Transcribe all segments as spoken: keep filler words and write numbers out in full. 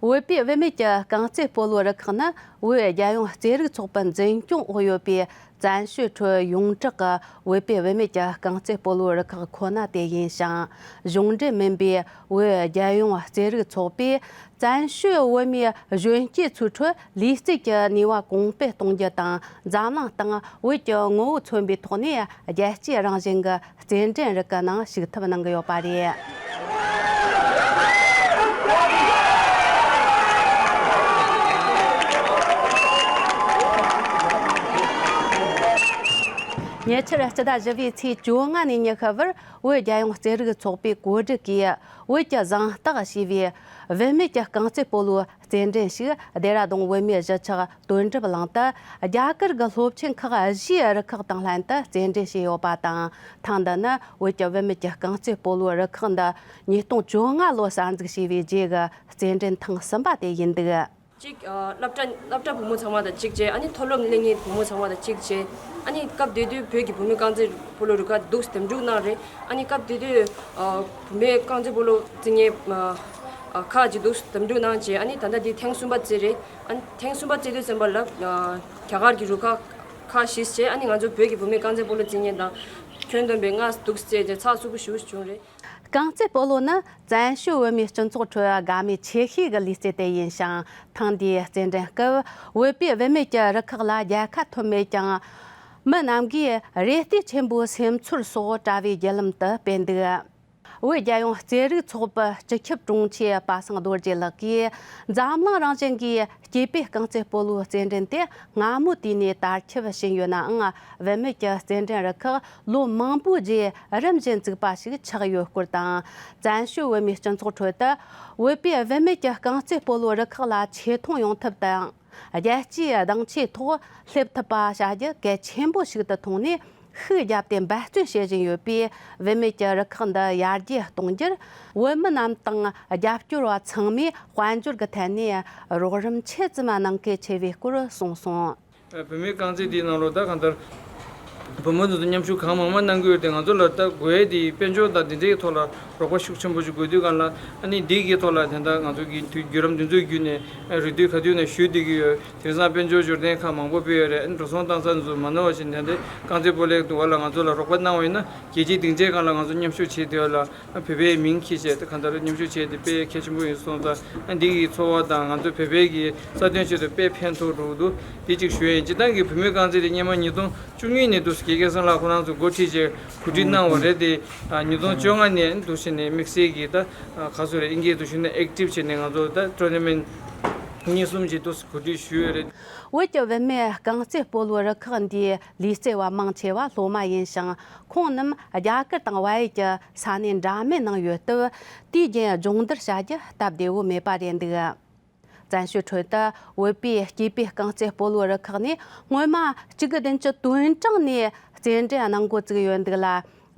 བོད་པའི་བུད་མེད་ཀྱི་རྐང་རྩེད་སྤོ་ལོའི་རུ་ཁག་ནི་བོད་རྒྱལ་ཡོངས་རྩེད་རིགས་ཚོགས་པའི་འཛིན་སྐྱོང་འོག་ཡོད་པའི་བཙན་བྱོལ་ཁྲོད་ཡོངས་གྲགས་ཀྱི་བོད་པའི་བུད་མེད་ཀྱི་རྐང་རྩེད་སྤོ་ལོའི་རུ་ཁག་ཁོ་ན་དེ་ཡིན་ཞིང་། གཞུང་འབྲེལ་མིན་པའི་བོད་རྒྱལ་ཡོངས་རྩེད་རིགས་ཚོགས་པས་བཙན་བྱོལ་བོད་མིའི་གཞོན་སྐྱེས་ཚོའི་ཁྲོད་ལུས་རྩལ་གྱི་ནུས་པ་གོང་སྤེལ་གཏོང་རྒྱུ་དང་འཛམ་གླིང་སྟེང་བོད་ཀྱི་ངོ་བོ་མཚོན་པའི་ཐོག་ནས་རྒྱལ་སྤྱིའི་རང་བཞིན་གྱི་རྩེད་འགྲན་རིགས་ཀྱི་ནང་ཞུགས་ཐབས་གནང་གི་ཡོད་པ་རེད། ཉེ་ཆར་སྤྱི་ཟླ་བཞི་པའི་ཚེས་བཅོ་ལྔ་ནས་ཉི་ཤུ་བར་བོད་རྒྱལ་ཡོངས་རྩེད་རིགས་ཚོགས་པའི་གོ་སྒྲིག་གིས་བོད་ཀྱི་གཟེངས་རྟགས་ཞེས་པའི་བུད་མེད་ཀྱི་རྐང་རྩེད་སྤོ་ལོའི་རྩེད་འགྲན་ཞིག་ལྡེ་ར་ལྡུན་བོད་མིའི་གཞིས་ཆགས་དོན་གྲུབ་གླིང་དུ་རྒྱ་གར་གྱི་སློབ་ཆེན་ཁག་བཞིའི་རུ་ཁག་དང་ལྷན་དུ་རྩེད་འགྲན་བྱས་ཡོད་པ་དང་། ཐེངས་འདི་ནི་བོད་ཀྱི་བུད་མེད་ཀྱི་རྐང་རྩེད་སྤོ་ལོའི་རུ་ཁག་འདི་ཉིས་སྟོང་བཅོ་ལྔ་ལོར་གསར་འཛུགས་བྱས་པའི་རྗེས་ཀྱི་རྩེད་འགྲན་ཐེངས་གསུམ་པ་དེ་ཡིན་འདུག། གཅིག་ཨ། སློབ་གྲྭ་སློབ་གྲྭ་བུ་མོ་ཚང་མ་དང་གཅིག་བྱས། ཨ་ནི་མཐོ་སློབ་སླེབས་མཁན་བུ་མོ་ཚང་མ་དང་གཅིག་བྱས། ཨ་ནི་སྐབས་དེ་དུས་བོད་ཀྱི་བུད་མེད་རྐང་རྩེད་སྤོ་ལོ་རུ་ཁག་འདུག་སེ་འདེམས་སྒྲུག་གནང་རེད། ཨ་ནི་སྐབས་དེ་དུས་ཨ། བུད་མེད་རྐང་རྩེད་སྤོ་ལོ་རྩེད་མཁན་ཨ། ཁག་ཅིག་འདུག་སེ་འདེམས་སྒྲུག་གནང་བྱས། ཨ་ནི་ད་ལྟ་འདི་ཐེངས་གསུམ་པ་རྩེད་རེད། ཨ་ནི་ཐེངས་གསུམ་པ་རྩེད་དུས་ཙམ་པ་ལ་ཨ། རྒྱ་གར་གྱི་རུ་ཁག་ཁག་བཞི་བྱས། ཨ་ནི་ང་ཚོ་བོད་ཀྱི་བུད་མེད་རྐང་རྩེད་སྤོ་ལོ་རྩེད་མཁན་དང་ཁྱོན་བསྡོམས་པའི་ལྔ་འདུག་སེ་རྩེད་བྱས། ཚགས་ཚུད་པོ་ཞེ་པོ་ཅིག་བྱུང་རེད། རྐང་རྩེད་སྤོ་ལོ་ནི་བཙན་བྱོལ་བོད་མིའི་སྤྱི་ཚོགས་ཁྲོད་དགའ་མོས་ཆེ་ཤོས་ཀྱི་ལུས་རྩལ་དེ་ཡིན་ཞིང་། ཐེངས་འདིའི་རྩེད་འགྲན་སྐབས་བོད་པའི་བུད་མེད་ཀྱི་རུ་ཁག་ལ་རྒྱལ་ཁ་ཐོབ་མེད་ཀྱང་། མི་རྣམས་ཀྱིས་རེ་ལྟོས་ཆེན་པོའི་སེམས་ཚོར་སོགས་དྲ་བའི་བརྒྱུད་ལམ་དུ་སྤེལ་འདུག། བོད་རྒྱལ་ཡོངས་རྩེད་རིགས་ཚོགས་པའི་སྤྱི་ཁྱབ་དྲུང་ཆེ་པ་སངས་རྡོ་རྗེ་ལགས་ཀྱིས། འཛམ་གླིང་རང་བཞིན་གྱི་སྐྱེས་པའི་རྐང་རྩེད་སྤོ་ལོའི་རྩེད་འགྲན་དེ་སྔ་མོ་དུས་ནས་དར་ཁྱབ་ཕྱིན་ཡོད་ནའང་། བུད་མེད་ཀྱི་རྩེད་འགྲན་རུ་ཁག་ལོ་མང་པོའི་རྗེས་རིམ་བཞིན་བཙུགས་པ་ཞིག་ཆགས་ཡོད་སྐོར་དང་། བཙན་བྱོལ་བོད་མིའི་སྤྱི་ཚོགས་ཁྲོད་དུ་བོད་པའི་བུད་མེད་ཀྱི་རྐང་རྩེད་སྤོ་ལོའི་རུ་ཁག་ལ་ཆེ་མཐོང་ཡོང་ཐབས་དང་། རྒྱལ་སྤྱིའི་གདེང་ཆའི་ཐོག་སླེབས་ཐུབ་པ་བྱ་རྒྱུ་གལ་ཆེན་པོ་ཞིག་ཏུ་མཐོང་ནས། ཤུགས་བརྒྱབ་སྟེ་འབད་བརྩོན་བྱེད་བཞིན་ཡོད་པས། བུད་མེད་ཀྱི་རུ་ཁག་འདི་ཡར་རྒྱས་གཏོང་རྒྱུར་བོད་མི་རྣམས་དང་རྒྱབ་སྐྱོར་བ་ཚང་མས་དཔལ་འབྱོར་གྱི་ཐད་ནས་རོགས་རམ་ཆེ་ཙམ་གནང་གལ་ཆེ་བའི་སྐོར་གསུངས་སོང་། བུད་མེད་རྐང་རྩེད་འདིའི་ནང་ལོགས་ད་གང་ལྟར་བུ་མོ་འདི་ཚོ་མཉམ་ཞུགས་གང་མང་མང་གནང་གི་ཡོད་དེ། ང་ཚོ་ལ་ད་དགོས་ཡས་དེ་དཔལ་འབྱོར་དང་འདི་འདྲའི་ཐོག་ལ་རོགས་པ་ཤུགས་ཆེན་པོ་ཞིག་དགོས་དུས་སྒང་ལ། ཨ་ནི་འདི་གི་ཐོག་ལ་དེ་འདྲ་ང་ཚོ་གི་དུས་བརྒྱུད་རིམ་འདི་ཚོའི་བརྒྱུད་ནས་རེ་ལྟོས་ག་དུས་ནས་ཞུས་བསྡད་ཀྱི་ཡོད། དེང་སང་དཔལ་འབྱོར་འབྱོར་ལྡན་ཁག་མང་པོ་སྤེལ་ཡོད་རེད། ཨ་ནི་འགྲོ་སོང་བཏང་ས་འདི་ཚོ་མ་ནོར་བ་བྱས་ནས་དེ་རྐང་རྩེད་སྤོ་ལོའི་འདུ་བ་ལ་ང་ཚོ་ལ་རོགས་པ་གནང་བ་ཡིན་ན། རྒྱལ་སྤྱིའི་སྡིངས་ཆའི་སྒང་ལ་ང་ཚོ་མཉམ་ཞུགས་བྱས་དེ་བ་ལ་བོད་པའི་མིང་འཁྱེར་བྱས་དེ་གང་ལྟར་མཉམ་ཞུགས་བྱས་དེ་དཔེ་གལ་ཆེན་པོ་ཡིན་སོང་ཙང་། ཨ་འདི་གི་ཚོར་བ་དང་ང་ཚོ་བོད་པའི་གི་རྩ་དོན་ཆེད་དུ་དཔེ་ཕན་ཐོགས་འགྲོ་གི་འདུག། དེ་གཅིག་ཞུ་ཡིན། སྤྱིར་བཏང་གི་བུད་མེད་རྐང་རྩེད་དེ་སྔོན་མ་ཉིས་སྟོང་བཅུ་གཉིས་ནས་འདུག་སེ་དགེ་རྒན་བསམ་ལགས་ཁོ་རང་ཚོ་འགོ་ཁྲིད་བྱས་གོ་སྒྲིག་གནང་བ་རེད་དེ། ཨ་ཉིས་སྟོང་བཅོ་ལྔ་ནས་འདུག་སེ་ནས་དམིགས་བསལ་གྱི་ད་ཨ་ག་ཚོད་རེད། ཨིན་སྐད་དུ་ཞུས་ན་ཨེག་ཊིབ་བྱས་ནས་ང་ཚོ་ད་ཊོར་ན་མེན་ཊི་གཉིས་གསུམ་ཅིག་འདུག་སེ་གོ་སྒྲིག་ཞུས་ཡོད་རེད། བོད་ཀྱི་བུད་མེད་རྐང་རྩེད་སྤོ་ལོའི་རུ་ཁག་འདིའི་ལུས་རྩལ་བ་མང་ཆེ་བ་སློབ་མ་ཡིན་ཞིང་། ཁོང་རྣམས་རྒྱ་གར་དང་བལ་ཡུལ་གྱི་ས་གནས་འདྲ་མིན་ནང་ཡོད་སྟབས། དུས་རྒྱུན་སྦྱོང་བརྡར་བྱ་རྒྱུ་སྟབས་བདེ་བོ་མེད་པ་རེད་འདུག། བཙན་བྱོལ་ཁྲོད་དུ་བོད་པའི་སྐྱེས་པའི་རྐང་རྩེད་སྤོ་ལོའི་རུ་ཁག་ནི་སྔོན་མ་གཅིག་དགུ་བདུན་ཅུ་དོན་གྲངས་ནས་རྩེད་འགྲན་གནང་འགོ་བཙུགས་ཡོད་འདུག་ལ།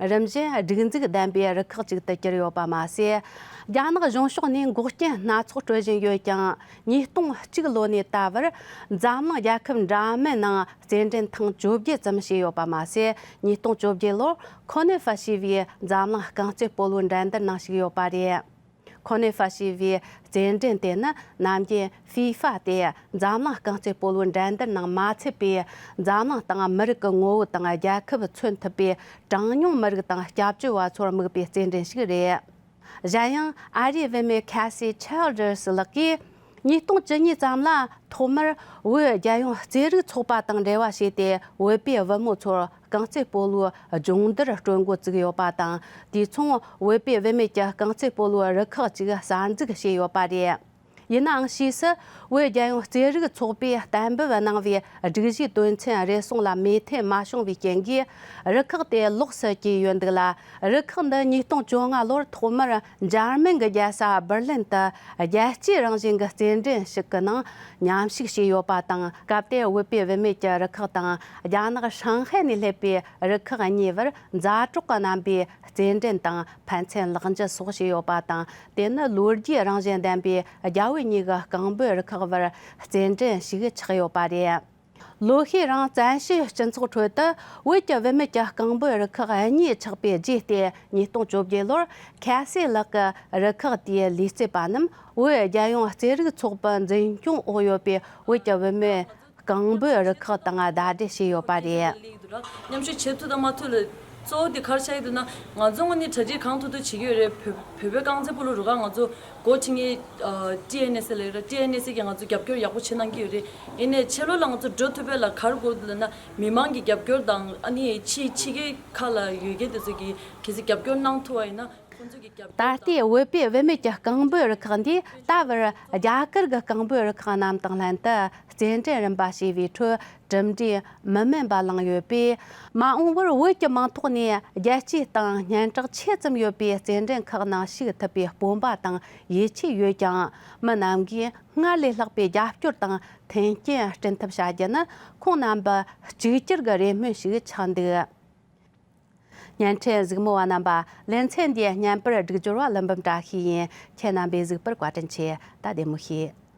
རིམ་བཞིན་སྒྲིག་འཛུགས་ལྡན་པའི་རུ་ཁག་ཅིག་ཏུ་གྱུར་ཡོད་པ་མ་ཟད། རྒྱ་ནག་གཞུང་ཕྱོགས་ནས་འགོག་རྐྱེན་སྣ་ཚོགས་སྤྲོད་བཞིན་ཡོད་ཀྱང་། ཉིས་སྟོང་གཅིག་ལོ་ནས་ད་བར་འཛམ་གླིང་རྒྱལ་ཁབ་འདྲ་མིན་ནང་རྩེད་འགྲན་ཐེངས་བཅོ་བརྒྱད་ཙམ་བྱས་ཡོད་པ་མ་ཟད། ཉིས་སྟོང་བཅོ་བརྒྱད་ལོར་ཁོ་ནེ་ཧྥ་ཞེས་པའི་འཛམ་གླིང་རྐང་རྩེད་སྤོ་ལོའི་འགྲན་བསྡུར་ནང་ཞུགས་ཡོད་པ་རེད། ཁོ་ནེ་ཧྥ་ཞེས་པའི་རྩེད་འགྲན་དེ་ནི་ནམ་རྒྱུན་ཧྥི་ཧྥ་སྟེ་འཛམ་གླིང་རྐང་རྩེད་སྤོ་ལོའི་འགྲན་བསྡུར་ནང་མ་ཚུད་པའི་འཛམ་གླིང་སྟེང་མི་རིགས་ཀྱི་ངོ་བོ་དང་རྒྱལ་ཁབ་མཚོན་ཐུབ་པའི་གྲངས་ཉུང་མི་རིགས་དང་སྐྱབས་བཅོལ་བ་ཚོར་དམིགས་པའི་རྩེད་འགྲན་ཞིག་རེད། གཞན་ཡང་ཨ་རིའི་བུད་མེད་ཁ་སི་ཆལ་ཌར་སི་ལགས་ཀྱིས། ཉིས་སྟོང་བཅུ་གཉིས་ཙམ་ལ་ཐོག་མར་བོད་རྒྱལ་ཡོངས་རྩེད་རིགས་ཚོགས་པ་དང་འབྲེལ་བ་བྱས་ཏེ། བོད་པའི་བུ་མོ་ཚོར་རྐང་རྩེད་སྤོ་ལོའི་སྦྱོང་བརྡར་སྤྲོད་འགོ་བཙུགས་ཡོད་པ་དང་། དུས་མཚུངས་བོད་པའི་བུད་མེད་ཀྱི་རྐང་རྩེད་སྤོ་ལོའི་རུ་ཁག་ཅིག་གསར་འཛུགས་བྱས་ཡོད་པ་རེད། ཡིན་ནའང་ཕྱིས་སུ་བོད་རྒྱལ་ཡོངས་རྩེད་རིགས་ཚོགས་པས་གཏན་འབེབས་གནང་བའི་སྒྲིག་གཞིའི་དོན་ཚན་རེ་ཟུང་ལ་མོས་མཐུན་མ་བྱུང་བའི་རྐྱེན་གྱིས། རུ་ཁག་དེ་ལོགས་སུ་གྱེས་ཡོད་འདུག་ལ། རུ་ཁག་འདི་ཉིས་སྟོང་བཅོ་ལྔ་ལོར་ཐོག་མར་འཇར་མན་གྱི་རྒྱལ་ས་འབར་ལིན་དུ་རྒྱལ་སྤྱིའི་རང་བཞིན་གྱི་རྩེད་འགྲན་ཞིག་གི་ནང་མཉམ་ཞུགས་བྱས་ཡོད་པ་དང་། སྐབས་དེར་བོད་པའི་བུད་མེད་ཀྱི་རུ་ཁག་དང་། རྒྱ་ནག་ཧྲང་ཧའེ་ནས་སླེབས་པའི་རུ་ཁག་གཉིས་བར་མཛའ་གྲོགས་ཀྱི་རྣམ་པའི་རྩེད་འགྲན་དང་ཕན་ཚུན་ལག་འཇུ་སོགས་བྱས་ཡོད་པ་དང་། དེ་ནི་ལོ་རྒྱུས་རང་བཞིན་ལྡན་པའི་རྒྱ་བོད་གཉིས་ཀྱི་རྐང་སྤོལ་རུ་ཁག་བར་རྩེད་འགྲན་ཞིག་ཆགས་ཡོད་པ་རེད། ལོ་ཤས་རིང་བཙན་བྱོལ་སྤྱི་ཚོགས་ཁྲོད་དུ་བོད་ཀྱི་བུད་མེད་ཀྱི་རྐང་འབོད་རུ་ཁག་གཉིས་ཆགས་པའི་རྗེས་ཏེ། ཉིས་སྟོང་བཅོ་བརྒྱད་ལོར་ཁ་སེ་ལགས་ཀྱི་རུ་ཁག་དེའི་ལས་བྱེད་པ་རྣམས་བོད་རྒྱལ་ཡོངས་རྩེད་རིགས་ཚོགས་པའི་འཛིན་སྐྱོང་འོག་ཡོད་པའི་བོད་ཀྱི་བུད་མེད་རྐང་འབོད་རུ་ཁག་དང་ཟླ་སྒྲིལ་བྱས་ཡོད་པ་རེད། མཉམ་ཞུགས་བྱེད་ཐུབ་དང་མ་ཐུབ་ལ་གཙོ་བོ་དེ་ག་རེ་ཆགས་ཀྱི་འདུག་ན། ང་ཚོ་དངོས་གནས་གྲ་སྒྲིག་གང་ཐུབ་ཐུབ་བྱེད་ཀྱི་ཡོད་རེད། བོད་བོད་པའི་རྐང་རྩེད་སྤོ་ལོ་རུ་ཁག་ང་ཚོ་འགོ་ཁྲིད་མཁན་ཨ་ཊི་ཨེན་ཨེ་སི་ལབ་ཡོད་རེད། ཊི་ཨེན་ཨེ་སི་གིས་ང་ཚོ་རྒྱབ་སྐྱོར་ཡག་པོ་བྱེད་གནང་གི་ཡོད་རེད། ཡིན་ནའི་ཕྱི་ལོགས་ལ་ང་ཚོ་འགྲོ་ཐུབ་པ་ལ་ག་རེ་དགོས་འདུག་ལབ་ན། མི་མང་གི་རྒྱབ་སྐྱོར་དང་ཨ་ནི་ཕྱི་ཕྱི་རྒྱལ་ཁག་ལ་ཡོད་མཁན་དེ་ཚོ་གིས་གལ་སྲིད་རྒྱབ་སྐྱོར་གནང་ཐུབ་པ་ཡིན་ན། ད་ལྟའི་བོད་པའི་བུད་མེད་ཀྱི་རྐང་འབོད་རུ་ཁག་འདིས་ད་བར་རྒྱ་གར་གྱི་རྐང་འབོད་རུ་ཁག་རྣམས་དང་ལྷན་དུ་རྩེད་འགྲན་རིམ་པ་བྱས་པའི་ཁྲོད་གྲུབ་འབྲས་མི་དམན་པ་བླངས་ཡོད་པས། མ་འོངས་པར་བོད་ཀྱི་མིང་ཐོག་ནས་རྒྱལ་སྤྱིའི་སྟེང་སྙན་གྲགས་ཆེ་ཙམ་ཡོད་པའི་རྩེད་འགྲན་ཁག་ནང་ཞུགས་ཐུབ་པའི་སྤོབས་པ་དང་ཡིད་ཆེས་ཡོད་ཀྱང་། མི་རྣམས་ཀྱིས་སྔར་ལས་ལྷག་པའི་རྒྱབ་སྐྱོར་དང་མཐུན་རྐྱེན་བསྐྲུན་ཐབས་བྱ་རྒྱུ་ནི་ཁོང་རྣམ་པ་གཅིག་གྱུར་གྱི་རེ་སྨོན་ཞིག་ཆགས་འདུག་བརྙན་འཕྲིན་གཟིགས་མོ་བ་རྣམ་པ། ལེ་ཚན་འདིའི་བརྙན་པར་སྒྲིག་སྦྱོར་བ་ཀླུ་འབུམ་བཀྲ་ཤིས་ཡིན། ཁྱེད་རྣམ་པས་གཟིགས་པར་བཀའ་དྲིན་ཆེ། ད་བདེ་མོ་བྱོས།